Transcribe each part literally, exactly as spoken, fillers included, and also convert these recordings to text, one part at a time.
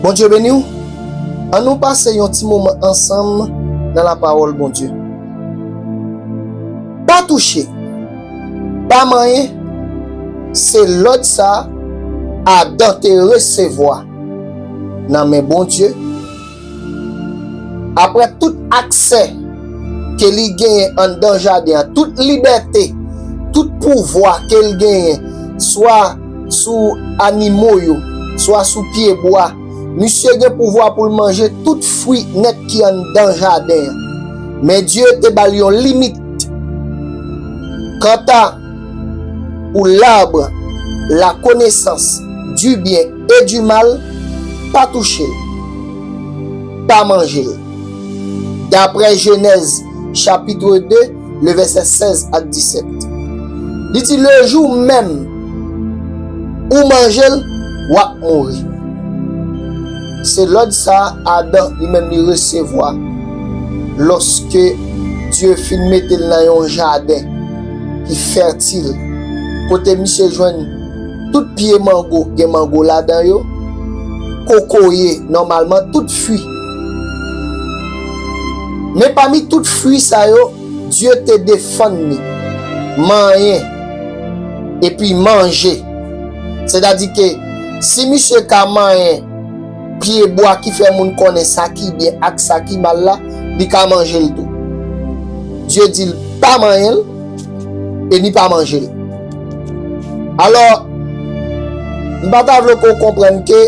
Bondye beni w. Ann nou pase yon ti moman ansanm nan lapawòl Bondye. Pa touche, pa manyen, se lòd sa a Adan te resevwa nan men Bondye. Apre tout aksè ke li genyen anndan jaden an, tout libète, tout pouvwa ke l genyen, swa sou animo yo, swa sou pyebwa, misye gen pouvwa pou l manje tout fwi nèt ki anndan jaden an. Men Dye te ba l yon limit. Kanta pou l'arbre la connaissance du bien et du mal, pa touche l, pa manje l. Daprè Jenèz chapit de, le vèsè sèz ak disèt. Li di, le jou menm ou manje l, w ap mouri. Se lòd sa a Adan li menm li resevwa lòske Dye fin mete l nan yon jaden ki fètil, kote misye jwenn tout pye mango, gen mango ladan yo, kokoye, nòmalman, tout fwi. Men pami tout fwi sa yo, Dye te defann li manyen epi manje. Sètadi ke si misye ka manyen pyebwa ki fè moun konnen sa ki byen ak sa ki mal la, li ka manje l tou. Dye di l pa manyen l e ni pa manje l. Alò, m pa ta vle ke w konprann ke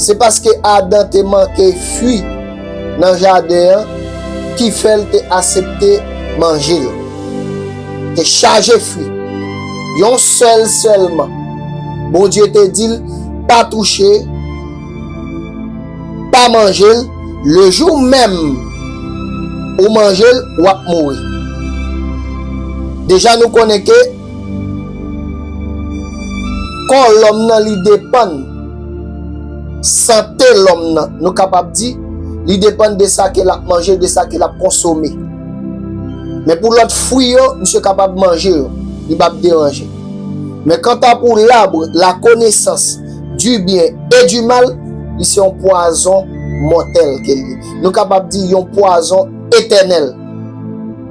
se paske Adan te manke fwi nan jaden an ki fè l te asepte manje l. Te chaje fwi. Yon sèl sèlman. Bondye te di l, pa touche, pa manje l, le jou menm ou manje l, w ap mouri. Deja nou konnen ke kò lòm nan li depann, sante lòm nan, nou kapab di, li depann de sa ke l ap manje, de sa ke l ap konsome. Men pou lòt fwi yo, misye kapab manje yo, li p ap deranje. Men kanta pou l'arbre la connaissance du bien et du mal, li se yon pwazon mòtèl ke l ye. Nou kapab di yon pwazon etènèl.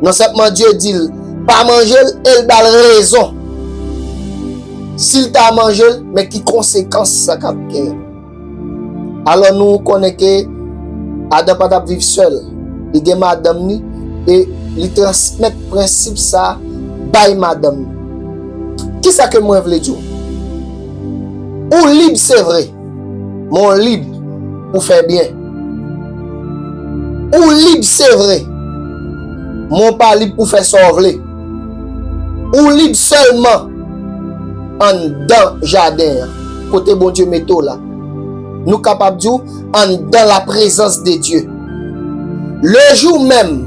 Non sèlman Dye di l pa manje l, e l ba l rezon. Si l ta manje l, men ki konsekans sa k ap genyen? Alò nou konnen ke Adan pa t ap viv sèl. Li gen madanm li e li transmèt prensip sa a bay madanm li. Kisa ke mwen vle di w? Ou lib, se vre. Men w lib pou fè byen. Ou lib, se vre. Men w pa lib pou fè sa w vle. Ou lib sèlman anndan jaden an, kote Bondye mete w la. Nou kapab di w anndan la prezans de Dye. Le jou menm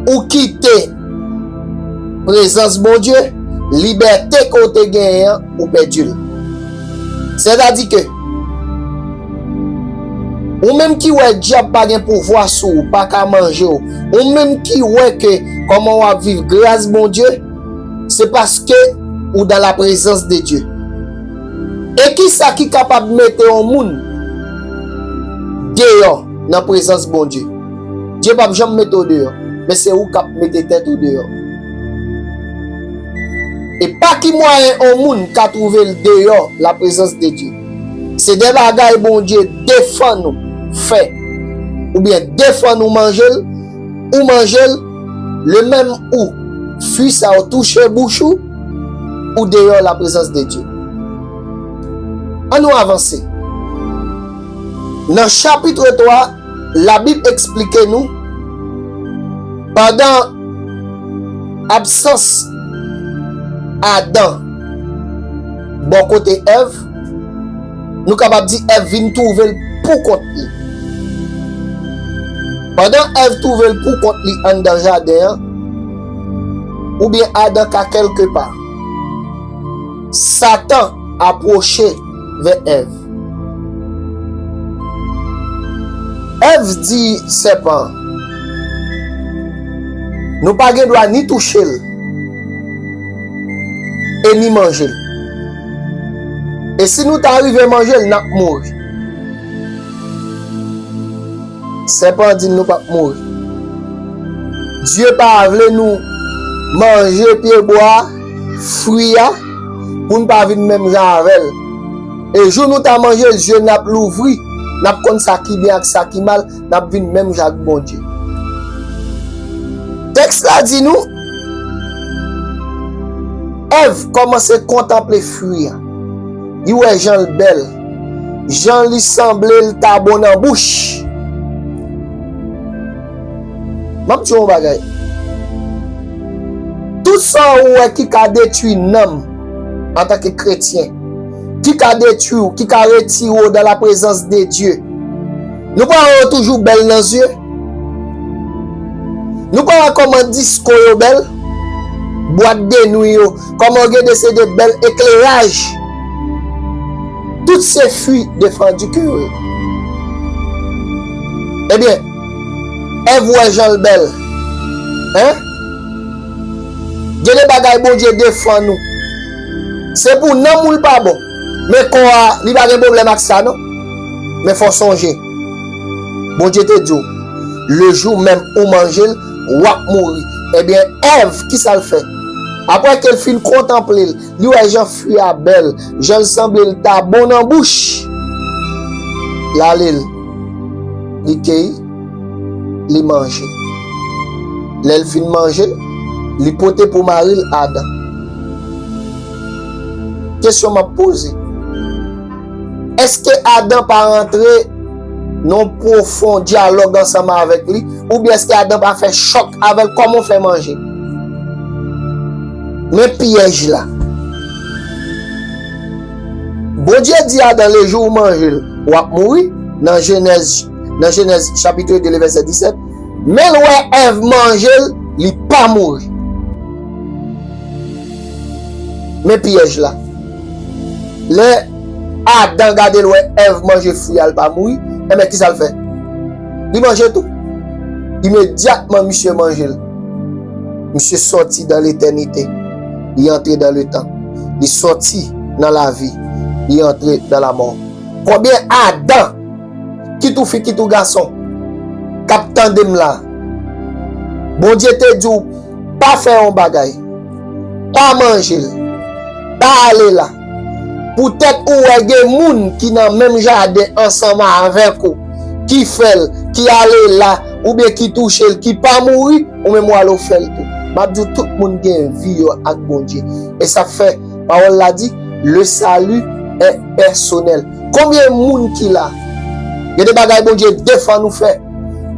ou kite prezans Bondye, libète ke w te genyen an, ou pèdi l. Sètadi ke ou menm ki wè dyab pa gen pouvwa sou ou, pa ka manje w, ou menm ki wè ke kòman w ap viv gras Bondye, se paske ou dans la présence de Dieu. E kisa ki kapab mete yon moun deyò nan prezans Bondye? Dye p ap janm mete w deyò, men se ou k ap mete tèt ou deyò. E pa ki mwayen yon moun ka twouve l deyò la prezans de Dye? Se de bagay Bondye defann ou fè, oubyen defann ou manje l, ou manje l, le menm ou, fwi sa yo touche bouch ou, ou deyò la prezans de Dye. An nou avanse. Nan chapit twa, Labib eksplike nou, pandan absans Adan bò kote Èv, nou kapab di Èv vin twouve l pou kont li. Pandan Èv twouve l pou kont li anndan jaden an, oubyen Adan ka kèlke pa, Satan apwoche vè Èv. Èv di sèpan an, nou pa gen dwa ni touche l e ni manje l. E si nou ta rive manje l, n ap mouri. Sèpan di n nou p ap mouri. Dye pa vle nou manje pyebwa, fwi a, pou n pa vin menm jan avè l. E jou nou ta manje l, zye n ap louvri, n ap konn sa ki byen ak sa ki mal, n ap vin menm jan ak Bondye. Tèks la di nou, Èv kòmanse kontanple fwi a. Li wè jan l bèl, jan li sanble l ta bon nan bouch. M ap di w yon bagay. Tout sa ou wè ki ka detwi nanm antanke kretyen, ki ka detwi w, ki ka retire w dans la présence de Dieu. Nou pa wè yo toujou bèl nan zye? Nou pa wè kòman disko yo bèl? Bwat de nwi yo, kòman yo gen de se de bèl ekleraj? Tout se fwi defann di ke yo ye. Ebyen, Èv wè jan l bèl. Hein? Gen de bagay Bondye defann ou. Se pou nanm ou l pa bon. Men kò a, li pa gen pwoblèm ak sa, non. Men fò w sonje. Bondye te di w, le jou menm ou manje l, w ap mouri. Ebyen, Èv, kisa l fè? Apre ke l fin kontanple l, li wè jan fwi a bèl, jan l sanble l ta bon nan bouch. L ale l, li keyi, li manje. Lè l fin manje, li pote pou mari l Adan. Kesyon m ap poze, èske Adan pa rantre nan yon pwofon dyalòg ansanm avèk li, oubyen èske Adan pa fè chòk avè l kòman w fè manje? Men pyèj la. Bondye di Adan, le jou ou manje l, w ap mouri, nan Jenèz, nan Jenèz chapit de, le vèsè disèt. Men l wè Èv manje l, li pa mouri. Men pyèj la. Lè Adan gade l wè Èv manje fwi a, l pa mouri, enben, kisa l fè? Li manje tou. Imedyatman, misye manje l. Misye sòti dan letènite. Li antre dan letan. Li sòti nan lavi. Li antre dan lamò. Konbyen Adan, kit ou fi, kit ou gason, k ap tande m la, Bondye te di w, pa fè yon bagay, pa manje l, pa ale la. Poutèt ou wè gen moun ki nan menm jaden ansanm avèk ou, ki fè l, ki ale la, oubyen ki touche l, ki pa mouri, ou menm w ale w fè l tou. M ap di w, tout moun gen vi yo ak Bondye. E sa fè, pawòl la di, le salut est personnel. Konbyen moun ki la? Gen de bagay Bondye defann ou fè.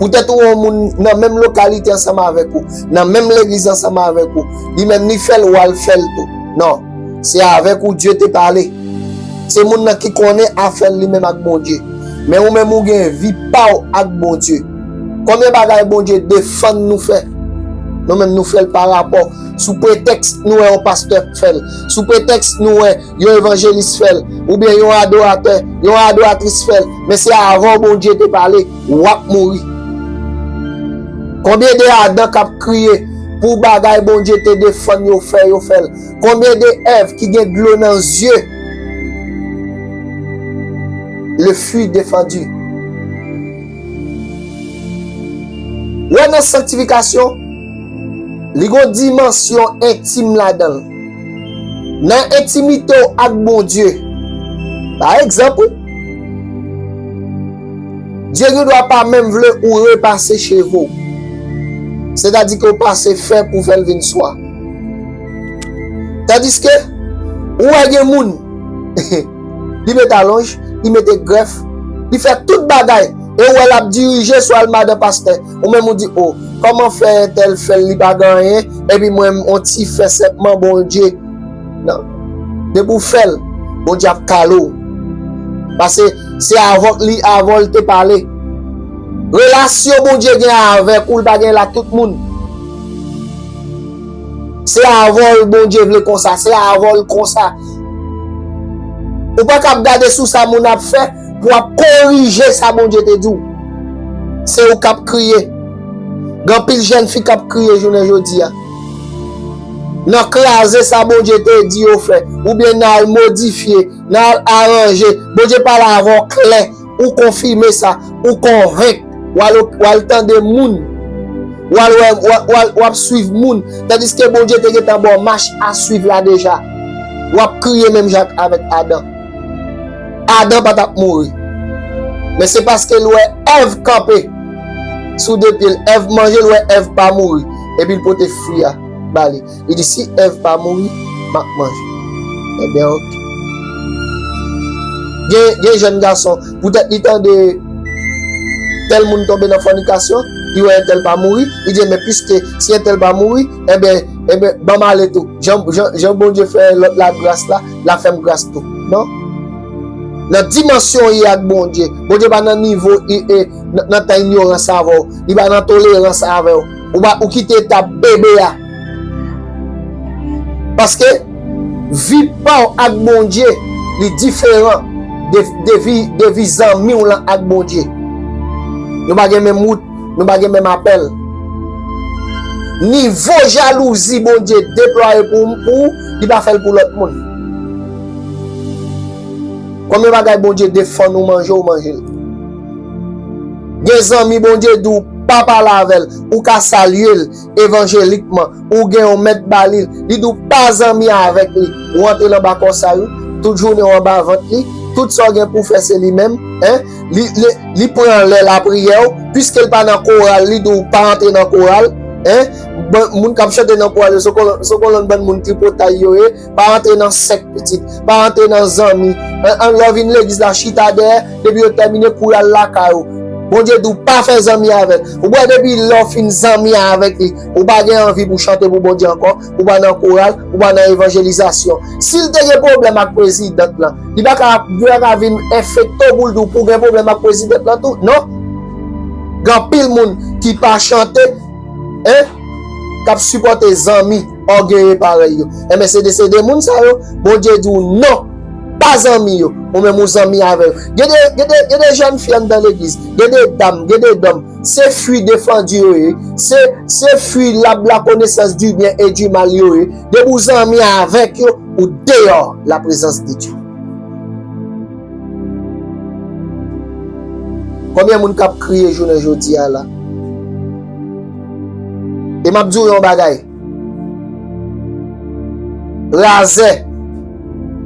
Poutèt ou wè yon moun nan menm lokalite ansanm avèk ou, nan menm legliz ansanm avèk ou, li menm li fè l, w al fè l tou. Non, se avèk ou Dye te pale. Se moun nan ki konnen afè l li menm ak Bondye. Men ou menm ou gen vi pa w ak Bondye. Konbyen bagay Bondye defann nou fè? Nou menm nou fè l pa rapò, sou pretèks nou wè yon pastè fè l, sou pretèks nou wè yon evanjelis fè l, oubyen yon adoratè, yon adoratris fè l, men se avè w Bondye te pale, w ap mouri. Konbyen de Adan k ap kriye pou bagay Bondye te defann yo fè, yo fè l? Konbyen de Èv ki gen dlo nan zye? Le fruit défendu. Wè, nan sanktifikasyon, li gon dimansyon entim ladan l. Nan entimite w ak Bondye. Pa egzanp, wi, Dye gen dwa pa menm vle ou repase cheve w. Sètadi ke w pase fè pou fè l vin swa. Tandiske, ou wè gen moun, li mete alonj, li mete grèf, li fè tout bagay, e ou wè l ap dirije swa l madan pastè. Ou menm ou di, o, kòman fè entèl fè l, li pa gen anyen, epi mwen, m on ti fè sèlman, Bondye. Non. Depi w fè l, Bondye ap kale w. Paske se avè w li, avè w li te pale. Relasyon Bondye gen avèk ou, li pa gen l ak tout moun. Se avè w Bondye vle konsa, se avè w konsa. Ou pa kab gade sou sa moun ap fè pou w ap korije sa Bondye te di w. Se ou k ap kriye. Gen anpil jèn fi k ap kriye jounen jodi a. nan kraze sa Bondye te di yo fè, oubyen nan al modifye, nan al aranje. Bondye pale avè w klè, ou konfime sa, ou konvenk, w al, w al tande moun, w al wè, w al, w al, w ap swiv moun. Tandiske Bondye te gentan ba w mach a swiv la deja. W ap kriye menm jan avèk Adan. Adan pa t ap mouri. Men se paske l wè Èv kanpe sou de pye l. Èv manje, l wè Èv pa mouri. Epi l pote fwi a ba li. Li di, "Si Èv pa mouri, m ap manje." Ebyen, oke. Gen, gen jèn gason, poutèt li tande tèl moun tonbe nan fònikasyon, li wè entèl pa mouri, li di, "Men piske si entèl pa mouri, ebyen, ebyen, ban m ale tou." Jan, jan, jan Bondye fè lòt la gras la, l a fè m gras tou. Non. Nan dimansyon w ye ak Bondye, Bondye pa nan nivo, e, e, nan, nan tan inyorans avè w. Li pa nan tolerans avè w. Ou pa, ou kite etap bebe a. Paske vi pa w ak Bondye, li diferan de, de vi, de vi zanmi w lan ak Bondye. Nou pa gen menm wout, nou pa gen menm apèl. Nivo jalouzi Bondye deplwaye pou, pou ou, li pa fè l pou lòt moun. Konbyen bagay Bondye defann ou manje, ou manje l? Gen zanmi Bondye di w pa pale avè l, ou ka salye l evanjelikman, ou gen yon mèt ba li, li di w pa zanmi avèk li. Ou antre nan ba kòsay ou, tout jounen w anba vant li, tout sa w gen pou w fè se li menm, en? Li, li, li pran lè lapriyè w, piske l pa nan koral, li di w pa antre nan koral, en? Ban, moun k ap chante nan koral yo, se kolonn, se kolonn bann moun tripotay yo ye, pa antre nan sèk pitit, pa antre nan zanmi. An, an lè w vin legliz la, chita dèyè, depi yo tèmine, kouri al lakay ou. Bondye di w pa fè zanmi avè l. Ou wè depi lè w fin zanmi avèk li, ou pa gen anvi pou chante pou Bondye ankò, ou pa nan koral, ou pa nan evanjelizasyon. Si l te gen pwoblèm ak prezidan lan, li pa ka, li pa ka vin enfekte w pou l di w pou w gen pwoblèm ak prezidan lan tou, non. Gen anpil moun ki pa chante, en, k ap sipòte zanmi ògeye parèy yo. Enben, se de, se de moun sa yo, Bondye di w non, pa zanmi yo. Ou menm ou zanmi avè yo. Gen de, gen de, gen de jèn fi anndan legliz, gen de dam, gen de dòm. Se fwi defandi yo ye, se, se fwi lab la konesans di byen e di mal yo ye. Depi w zanmi avèk yo, ou deyò la prezans de Dye. Konbyen moun k ap kriye jounen jodi a la? E m ap di w yon bagay. Razè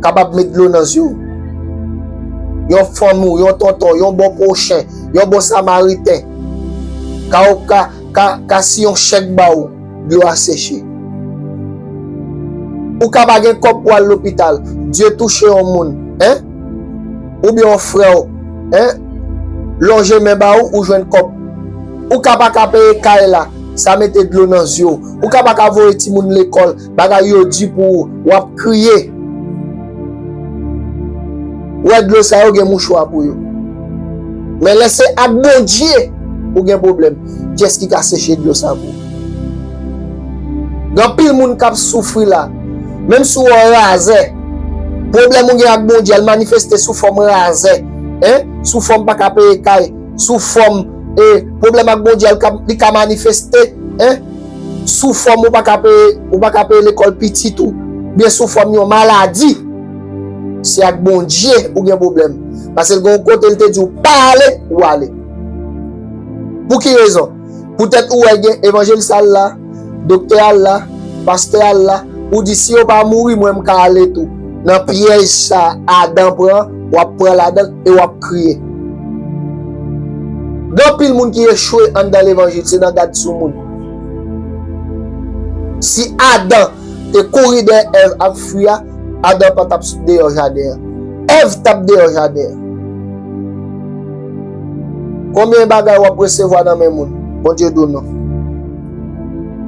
kapab met dlo nan zye w. Yon fanmi w, yon tonton, yon bon pwochen, yon bon samariten ka, ka, ka, ka siyen yon chèk ba w, dlo a seche. Ou ka pa gen kòb pou al lopital, Dye touche yon moun, en? Oubyen yon frè w, en? Lonje men ba ou, ou jwenn kòb. Ou ka pa ka peye kay la, sa mete dlo nan zye w. Ou ka pa ka voye timoun lekòl, bagay yo di pou ou, w ap kriye. Ou wè dlo sa yo gen mouchwa pou yo. Men lè se ak Bondye ou gen pwoblèm, kiyès ki ka seche dlo sa pou ou? Gen anpil moun k ap soufri la. Menm si w wè w razè, pwoblèm ou gen ak Bondye, al manifeste sou fòm razè, en? Sou fòm pa ka peye kay, sou fòm, e, pwoblèm ak Bondye, li ka, li ka manifeste, en? Sou fòm ou pa ka peye, ou pa ka peye lekòl pitit ou, oubyen sou fòm yon maladi. Se ak Bondye ou gen pwoblèm. Paske l gen yon kote l te di w pa ale, ou ale. Pou ki rezon? Poutèt ou wè gen evanjelis al la, doktè al la, pastè al la, ou di, "Si yo pa mouri, mwen m ka ale tou." Nan pyèj sa Adan pran, w ap pran ladan l e w ap kriye. Gen anpil moun ki echwe anndan levanjil, se nan gad sou moun. Si Adan te kouri dèyè Èv ak fwi a, Adan pa t ap deyò jaden an. Èv t ap deyò jaden an. Konbyen bagay w ap resevwa nan men moun, Bondye di w non?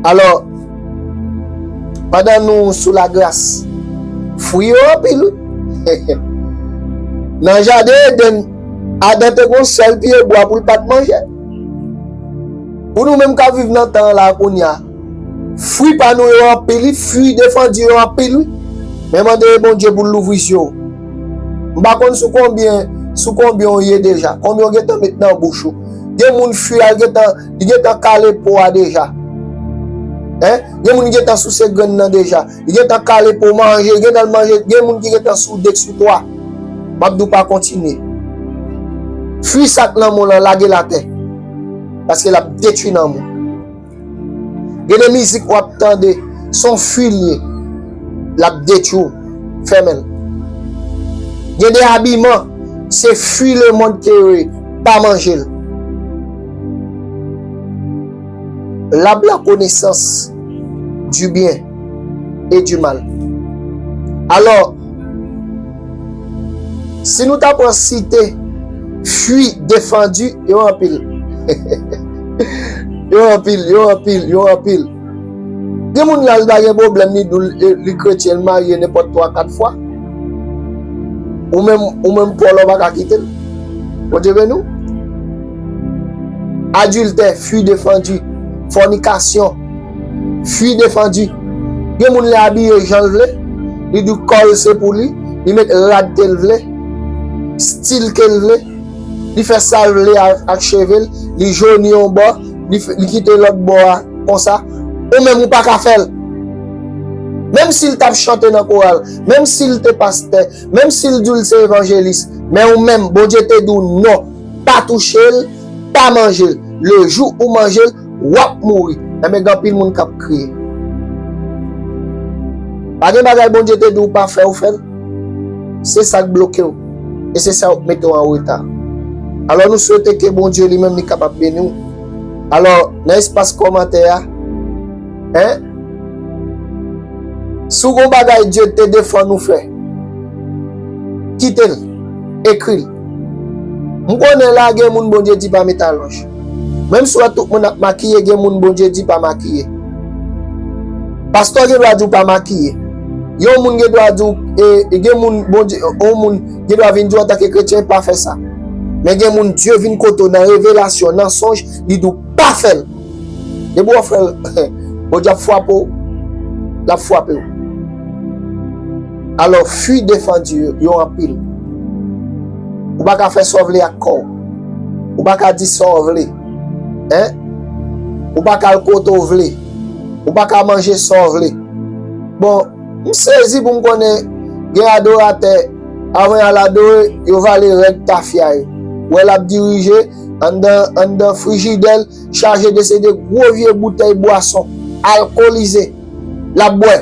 Alò, pandan nou sou lagras, fwi yo anpil, wi. Nan jaden Edenn, Adan te gon sèl pye bwa pou l pa t manje. Pou nou menm k ap viv nan tan an la kounye a, fwi pa nou yo anpil, wi, fwi defandi yo anpil, wi. Men mande Bondye pou l louvri zye w. M pa konn sou konbyen, sou konbyen w ye deja, konbyen w gentan met nan bouch ou. Gen moun fwi a gentan, li gentan kale po a deja. Hein? Gen moun ki gentan souse grenn nan deja. Li gentan kale pou manje, li gentan manje, gen moun ki gentan sou de, sou twa. M ap di w pa kontinye. Fwi sa k nan men w lan, lage l atè. Paske l ap detwi nanm ou. Gen de mizik w ap tande, se yon fwi l ye. L ap detwi w. Fèmen l. Gen de abiman, se fwi lemonn ke yo ye. Pa manje l. L'arbre la connaissance du bien et du mal. Alò, si nou ta pran site fwi defandi, yo anpil. Yo anpil, yo anpil, yo anpil. Gen moun la, li pa gen pwoblèm, li di w li, li kretyen, li marye nenpòt twa, kat fwa. Ou menm, ou menm, pòl ou pa ka kite l. Bondye beni w. Adiltè, fwi defandi. Fònikasyon, fwi defandi. Gen moun li abiye jan l vle, li di kò l se pou li, li met rad ke l vle, stil ke l vle, li fè sa l vle ak, ak cheve l, li joni yon bò, li, f- li kite lòt bò a konsa. Ou menm ou pa ka fè l. Menm si l t ap chante nan koral, menm si l te pastè, menm si l di l se evanjelis, men ou menm, Bondye te di w non, pa touche l, pa manje l. Le jou ou manje l, w ap mouri. Enben, gen anpil moun k ap kriye. Pa gen bagay Bondye te di w pa fè, ou fè l. Se sa k bloke w. E se sa k mete w an reta. Alò, nou swete ke Bondye li menm li kapab beni w. Alò, nan espas kòmantè a, hein? Si w gon bagay Dye te defann ou fè, kite l, ekri l. M konnen la gen moun Bondye di pa met alonj. Menm si w wè tout moun ap makiye, gen moun Bondye di pa makiye. Pastè gen dwa di w pa makiye. Yon moun gen dwa di w, e, e gen moun Bondye, yon moun gen dwa vin di w antanke kretyen pa fè sa. Men gen moun Dye vin kote w nan revelasyon, nan sonj, li di w pa fè l. Depi w fè l, Bondye ap frape w, l ap frape w. Alò, fwi defandi yo, yo anpil. Ou pa ka fè sa w vle ak kò w. Ou pa ka di sa w vle. Hein? Ou pa ka al kote w vle. Ou pa ka manje sa w vle. Bon, m sezi pou m konnen gen adoratè, avan y al adore, yo vale règ tafya yo. Ou wè l ap dirije anndan, anndan frijidè l, chaje de se de gwo vye boutèy bwason alkolize. L ap bwè.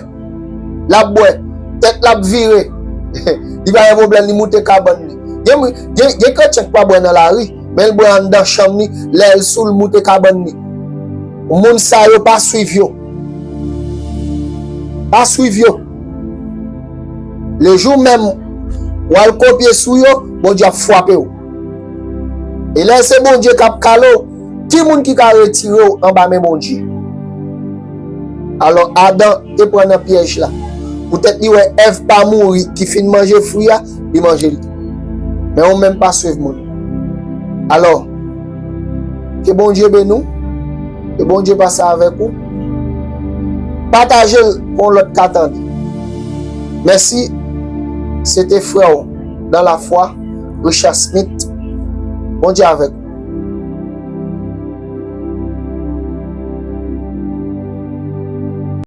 L ap bwè. Tèt l ap vire. Li pa gen pwoblèm, li moute kabann li. Gen, gen, gen kretyen k pa bwè nan lari, men l bwè anndan chanm li, lè l sou l moute kabann li. Moun sa yo pa swiv yo. Pa swiv yo. Le jou menm, w al kopye sou yo, Bondye ap frape w. E lè se Bondye k ap kale w, ki moun ki ka retire w anba men Bondye? Alò, Adan te pran nan pyèj la. Poutèt li wè Èv pa mouri, ki fin manje fwi a, li manje l. Men ou menm pa swiv moun. Alò, ke Bondye beni w, ke Bondye pase avèk ou. Pataje l pou yon lòt ka tande. Mèsi, se te frè w nan lafwa, Richard Smith. Bondye avèk ou.